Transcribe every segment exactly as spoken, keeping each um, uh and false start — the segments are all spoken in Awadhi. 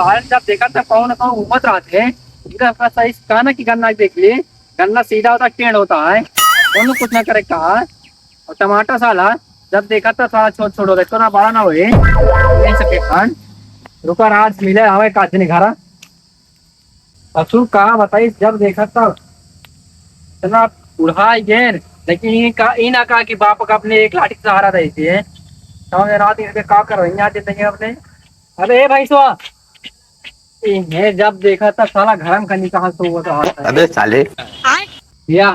साले जब देखा तब कौन न कौन घूमत रहत है। इनका अपना सही से कहा ना कि गन्ना देख लिए, गन्ना सीधा होता, टेढ़ होता है, कौनो कुछ ना करे कहा। और टमाटर साला जब देखा तब साला छोट छोट होता है, इतना बड़ा ना होए, नहीं सके खान। रुका, आज मिले आवे काटने घरा। ससुर कहा बताई, जब देखा तब इतना बुढ़ा ही गए, लेकिन ये का, ई ना कहा कि बाप का अपने एक लाठी का सहारा देती है। समझ रहा थी, का कर रही है आज जिंदगी में अपने। अबे ए भैंसवा, इन्हें जब देखा तब साला घर में खनी कहाँ सोवत रहता है। अबे साले। या,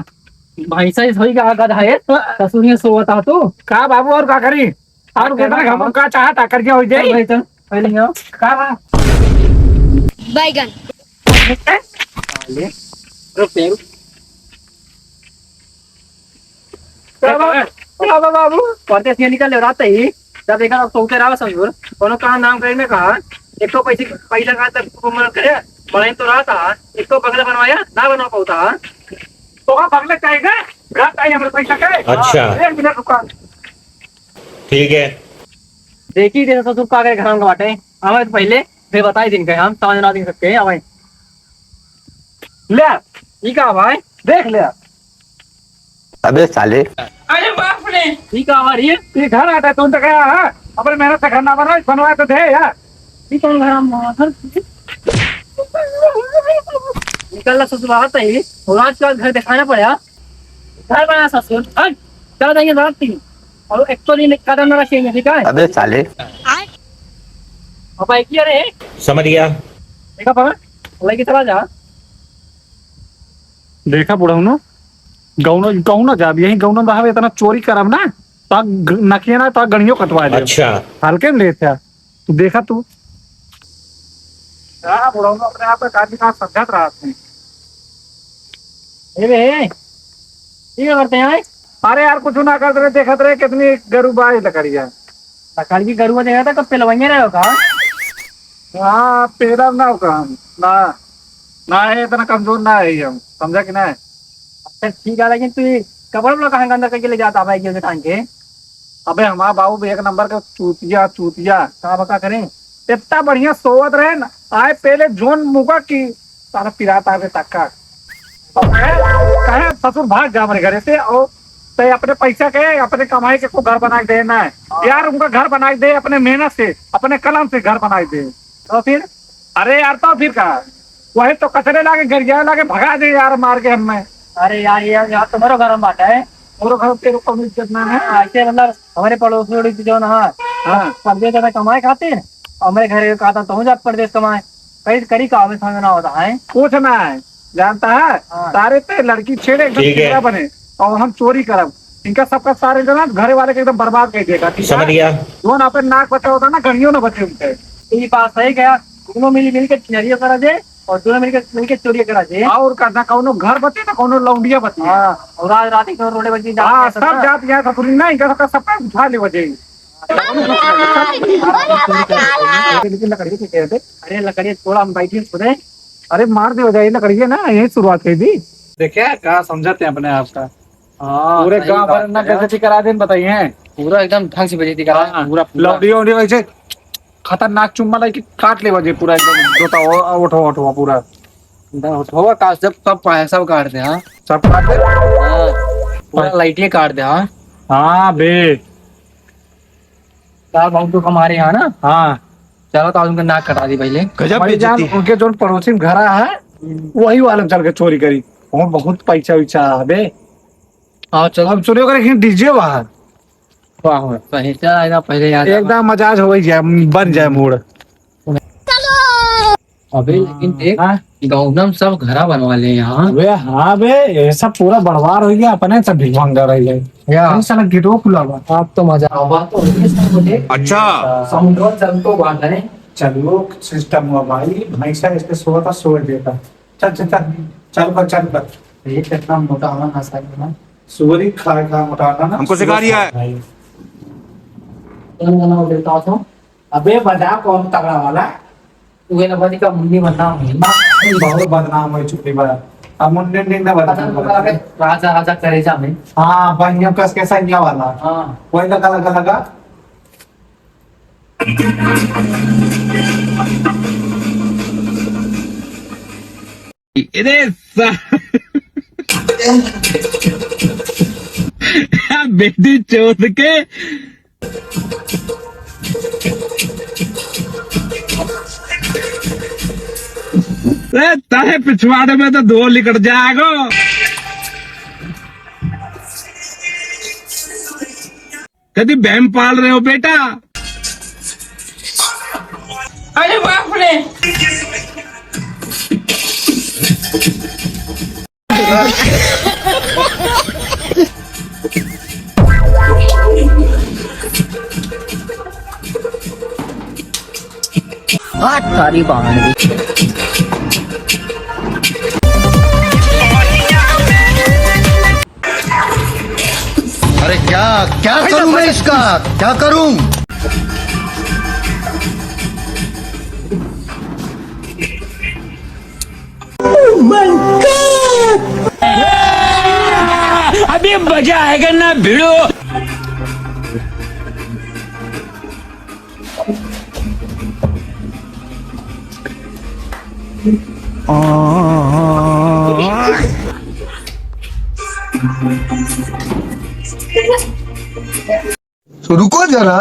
भैंसा ही सोई का गधा है, ससुर में सोवत है तू। का बाबू और का करी? और का केतना करी? घमंड का चाहत है, कर क्या हो जाई? चल भाई, चल, पहले यहाँ। का बा? बैगन। साले, रुक, रुक। का बा-, का बा बाबू? परदेस से निकल ले, रात ही जब देखा तब सोते रहा ससुर, कोनो काम नाम करे में कहा, एक तो पैसे, पैसा का तक को मदद करे, बनाई तो रहा था, एक तो बंगला बनवाया, ना बनवा पाता। तो का बंगला चाहिए? घर चाहिए हमारे पैसा के? अच्छा। एक मिनट रुका। ठीक है। देखी दे ससुर का करे घर में बाटे, आवे तो पहले, फिर बताई दिन के हम, समझ ना दिन सकते हैं, आवे। ले, ई का भाई? देख ले। अबे साले। अरे बाप रे। ई का हमारी? ई घर आता, तुम तो गया है। अपने मेहनत से घर ना बनाओ, बनवाए तो दे यार। ई कौन घर हम घर? निकल ला ससुर, बात है। और आजकल घर दिखाना पड़ा। घर बना ससुर, हट। चल जाइए रात की। और एक तो दिन कदम ना रखेंगे, ठीक है? अबे साले। अब आई किया रे? समझ गया। देखा पावे? लड़की चला जा। देखा बुढ़ौनो, गौनो, गौनो जाब, यही गौनो में रहबे, इतना चोरी करब ना, तो ग-, नकिया ना, तो गणियो कटवा दे। अच्छा। हल्के में लेत है। तू देखा तू। हाँ, बुढ़ौनो अपने आप का काफी ना समझत रहत है। ए बे, ये क्या करते हैं? अरे यार, कुछ ना करत रहे, देखत रहे कितनी गरू बा ई लकड़िया। लकड़ी की गरुआ देखा था, कब पेलवाइए रहे हो का? हाँ, पेला ना हो का हम। ना, ना है, इतना कमजोर ना है हम, समझा कि ना है? अच्छा, ठीक है, लेकिन तू ये कपड़ा उपड़ा कहाँ के अंदर करके ले जाता भाई, गिर के टांग के? अबे, हमारा बाबू भी एक नंबर का चूतिया, चूतिया। का बका करें? इतना बढ़िया सोवत रहे ना, आए पहले जोन मुका की साला पिरात आवे तक का। तो कहे, कहे, "ससुर भाग जा हमारे घरे से, और ते अपने पैसा के, अपने कमाई के को घर बना के दे ना है।" हाँ। यार, उनका घर बना के दे, अपने मेहनत से, अपने कलम से घर बना के दे। तो फिर? अरे यार, तो फिर का? वही तो कचरे लागे, गरिया लागे, भगा दे यार, मार के हमें। अरे यार, ये यार, तुम्हारा घर में बात है। मोरो घर के कौनो इज्जत ना है। हाँ, ऐसे मतलब, हमारे पड़ोस में उड़ी जो ना, हाँ। परदेस जाता कमाए खातिर, हमारे घर के कहा था, "तू जा परदेस कमाए।" कहीं करी का, हमें समझ ना होता है। कुछ ना है, जानता है? हाँ। सारे ते लड़की छेड़े एकदम ठीक है। चिकरा बने, और हम चोरी करब। इनका सबका सारे जना घरे वाले के एकदम बर्बाद कर देगा, ठीक है? समझ गया। जो ना पे नाक बचा होता ना, गणियों ना बचे उनके। ये बात सही कहा, दोनों मिली मिल के चिनरिया करा दे, और दोनों मिल के, मिल के चोरी करा दे। और का, ना कौनो घर बचे, ना कौनो लौंडिया बचे। हाँ, और रात, रात को रोडे बजे जाते हाँ, हैं सब सब। जात यहाँ ससुरी ना, इनका सबका, सबका उठा ले बजे। लेकिन लकड़िए के कहते। अरे लकड़िए थोड़ा हम बैठे खुदे। अरे मार दे हो जाए लकड़िए ना, यही शुरुआत करी थी। देखिए, का समझाते हैं अपने आप का। हाँ, पूरे सही गांव भर बात ना है। बेइज्जती करा देन, बताइए। पूरा एकदम ढंग से बेइज्जती करा है, हाँ, पूरा, पूरा। लौंडिया, लौंडिया वैसे खतरनाक चुम्मा लाइके काट ले बजे पूरा एकदम, जोता हो, ओठवा, ओठवा पूरा। एकदम ओठवा का सब, सब पा-, सब काट दे, हाँ। सब काट दे। हाँ, पूरा लाइटिए काट दे, हाँ। हाँ बे। साहब, हम तो हमारे यहाँ ना। हाँ। चलो, तो उनका नाक कटा दी पहले। गजब भाई जान, बेइज्जती है। उनके जोन पड़ोसी में घर है, हम्म। वही वाला चल के चोरी करी। वहाँ बहुत पैसा वैसा है बे। हाँ, चलो। हम चोरी करे, लेकिन डीजे बाहर। वाह, वाह, सही। चल, आएगा पहले यार। एकदम मजाज हो जाए, बन जाए मूड। अबे, लेकिन देख, हाँ। गाँव में सब घरा बनवा ले यहाँ। अबे, हाँ बे, ये सब पूरा बड़वार हो गया, अपने सब भिखमंगा रह गए। या। अरे साला गेटवा खुला बा। अब तो मजा आवा तो होई सब मुझे। अच्छा। साउंड और चल तो बात है। चलो, सिस्टम हुआ भाई, भाई साहब इस पे सोता, सो देता। चल, चल, चल, चल कर, चल कर। ये कितना मोटा होना ना साहब ना। सुअरी खा, खा मोटा होना ना। हमको सिखा रिया है। भाई। चल, गाना हो देता तो। अबे बजा कौन तगड़ा वाला? उहे ना बजी का मुन्नी बदनाम है। बहुत बदनाम हो चुकी बा। अब मुन्नी, मुन्नी ना बदनाम पता नहीं है। राजा, राजा करेजा में। हाँ, बनिया कस के सैया वाला। हाँ। वही लगा, लगा, लगा। अरे सा-, बेटी चोद के। ए, ताहे पिछवाड़े में तो धो लिकट जाएगो। कदी बहम पाल रहे हो बेटा? अरे बाप रे। हाथ सारी बाहर। अरे क्या, क्या करूं मैं इसका, क्या करूं? अभी मजा आएगा ना भिड़ो। तो रुको जरा,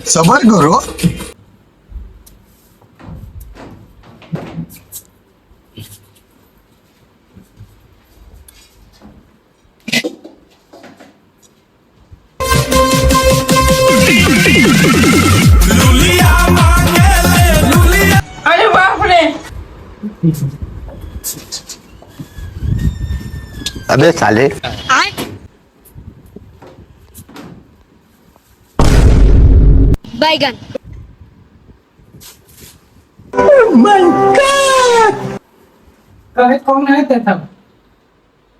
सबर करो। अरे बाप रे। अबे साले। बैगन। Oh my God! कहे कौन है तेरा?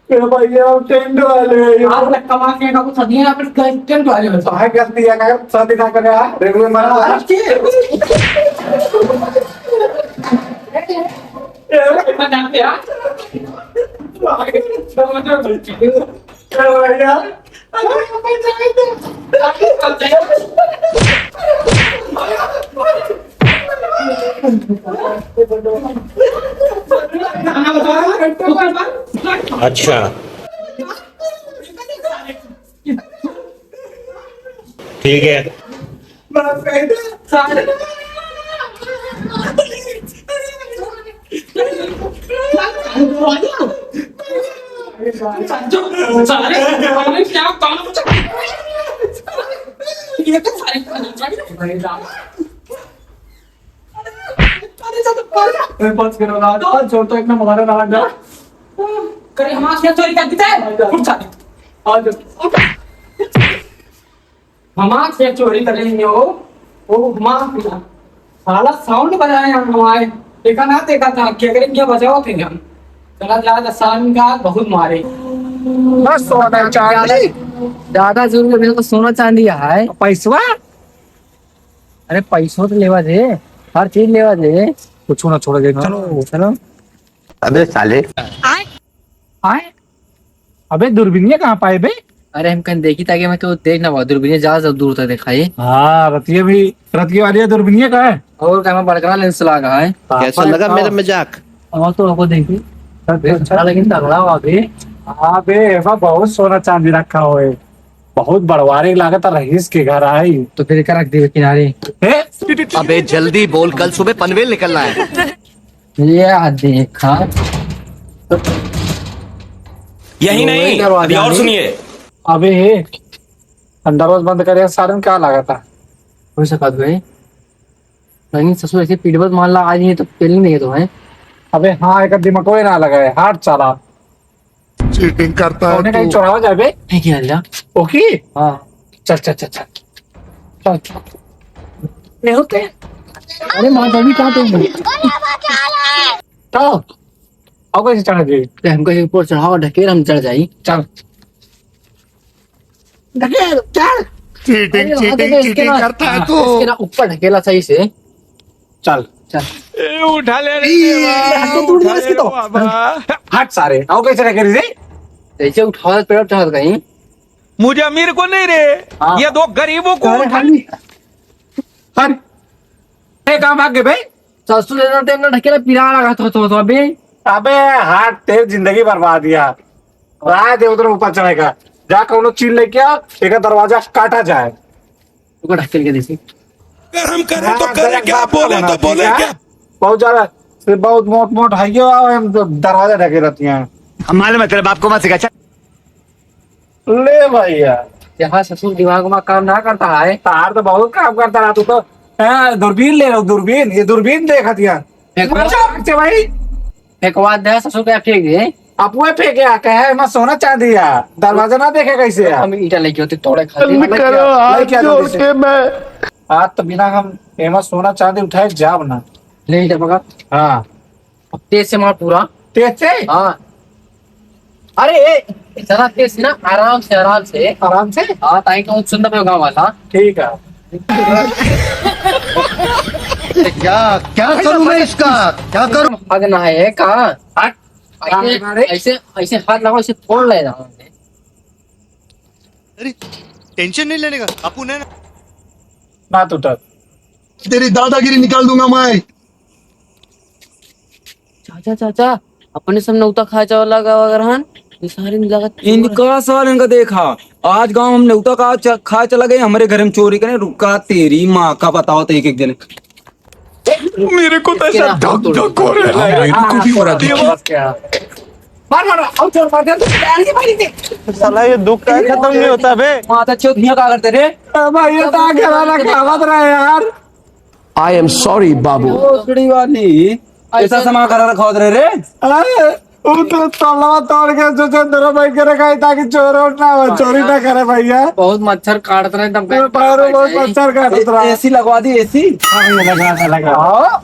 ए भैया, हम टेंट वाले हैं। आज तक कमा के ना कुछ नहीं है, फिर टेंट वाले हो। तो है गलती है, अगर शादी ना करे, हाँ? रेलवे में अरे, के? ए, मजाक यार। ए भैया। अच्छा, ठीक है। अरे, बस करो ना, आज छोड़ तो, एक ना मारा ना, ना। करे, हम आज क्या चोरी कर देते हैं? उठ जा। आज। हमार से चोरी करेंगे हो, वो माफ ना। साला साउंड बजाए हम हमारे। देखा ना, देखा था, क्या करें, क्या बजाओ थे हम। चला जा, दस साल का बहुत मारे। बस सोना चांदी। ज्यादा जरूरी है तो सोना चांदी है। पैसवा? अरे पैसो तो लेवा दे, हर चीज लेवा दे। कुछ ना छोड़ा दे, हाँ, चलो। चलो। अबे साले। आए? अबे दूरबीनिया कहाँ पाए बे? अरे हम कहीं देखी ताकि मैं केहू देख ना पाओ, दूरबीनिया ज्यादा से दूर तक दिखाई। हाँ, रतिया भी, रतिया वाली दूरबीनिया का है? और का में बड़का लेंस लगा है। कैसा लगा मेरा मजाक? और तो आपको देखी। अच्छा। लेकिन तगड़ा हुआ बे। हाँ बे, एमा बहुत सोना चांदी रखा हुआ है। बहुत बड़वारे लागत है, रईस के घर आई। तो फिर एका रख दिए किनारे। ए? अबे जल्दी बोल, कल सुबह पनवेल निकलना है। ये आ देखा। यही नहीं, अभी और सुनिए। अबे, अंदरवा से बंद करे, सारन का लागत है? हो सकत भाई। लेकिन ससुर ऐसे पीटबत मान ला, आज नहीं तो पेल नहीं है तो है। अबे हाँ, एक दिमाग कोई ना लगा है, हाथ चला। चीटिंग करता है तू। कौने कहीं चढ़ावा जाबे? नहीं किया जा। ओके? हाँ। चल, चल, चल, चल। चल, चल। नहीं होते। अरे माँ, जल्दी कहाँ तुम? चल। आओ, कैसे चढ़ा दे? अरे, हमको एक ऊपर चढ़ावा, ढकेल, हम चढ़ जाई। चल। ढकेल, चढ़। चीटिंग, अरे, वहाँ तो चीटिंग, इसके चीटिंग ना, करता है हाँ, तू। इसके ना ऊपर ढकेला सही से। चल। चल। ए, उठा ले रे ई, देवा, ये तो टूट उठा गया इसकी ले तो। बाबा। हट सारे, आओ कैसे रखे रे? ऐसे उठाओ, पैर उठा कहीं। मुझे अमीर को नहीं रे, हाँ। ये दो गरीबों को अरे उठा। हट। ए, कहाँ भाग गए बे? ससुर इतना टाइम ना ढकेला, पिरान लगा थो, थो, थो, अबे। अबे, हाथ तेज जिंदगी बर्बाद यार। राय दे उधर ऊपर चढ़ेगा। जा कौनो चीज लेके आ, एक दरवाजा काटा जाए। ओकर ढकेल के देखी। अगर हम करें तो हाँ, करें गलत क्या, बात बोले बोला, तो बोले ठीक है? क्या? बहुत ज्यादा, से बहुत मोट मोट है यो, और हम तो दरवाजा ढके रहती हैं। हम मालूम है, तेरे बाप को मत सिखा, चल। ले भैया। यहाँ ससुर दिमाग में काम ना करता है। तार तो बहुत काम करता रहा, तू तो, हाँ, दूरबीन ले लो, दूरबीन, ये दूरबीन देखा दिया। फेंकवा। मजाक से भाई। फेंकवा दे, ससुर के फेंक दे। अपुए फेंके आ, कहे, "एमा सोना चांदी आ, दरवाजा ना देखे कैसे आ?" हम ईंटा लेके होते तोड़े खातिर। बंद करो, हाथ जोड़ के मैं। आज तो बिना हम एमा सोना चांदी उठाए जाब ना। ले ईंटा पकड़। हाँ। अब तेज से मार पूरा। तेज से? हाँ। अरे, ए, जरा तेज से ना, आराम से, आराम से। आराम से? हाँ, ताकि वो सुंदर गाँव वाला। ठीक है। क्या, क्या करूं मैं इसका? क्या करूं? भागना है, कहाँ? हट। ऐसे, अरे। ऐसे, ऐसे हाथ लगाओ, ऐसे फोड़ ले रहा हूँ। अरे, टेंशन नहीं लेने का, अपू ने ना। ना टूटा। तेरी दादागिरी निकाल दूंगा मैं। चाचा, चाचा, अपने सब नौता खाए चावल लगा वगैरह हन, ये सारे लगा चोर हैं। इनका साल इनका देखा, आज गांव हम नौता का च-, खाए चला गए, हमारे घर में चोरी करें। रुका, तेरी माँ का बताओ तो एक एक दिन। मेरे को तो ऐसा धक धक हो रहा है। मेरे को भी हो रहा है। बस क्या? मार, मार, और चोर मार दे, तू क्या नहीं मारी थी? साला ये दुख का खत्म नहीं होता बे। माता चोद, यहाँ क्या करते रे? ए भाई, ये तो आगे वाला कहावत रहा है यार। I am sorry, बाबू। ओ, सीढ़ी वाली। ऐसा ऐसा सामान करा रखा होत रहे रे? अरे, वो तो तलवा तोड़ के सोचे दोनों भाई के रखा है ताकि चोर और ना हो, चोरी ना करे भैया। बहुत मच्छर काटत रहे, तब ए, बाहर बहुत मच्छर काटत रहा। एसी लगवा दी, एसी। हाँ, भैया, लगा, लगा। हाँ।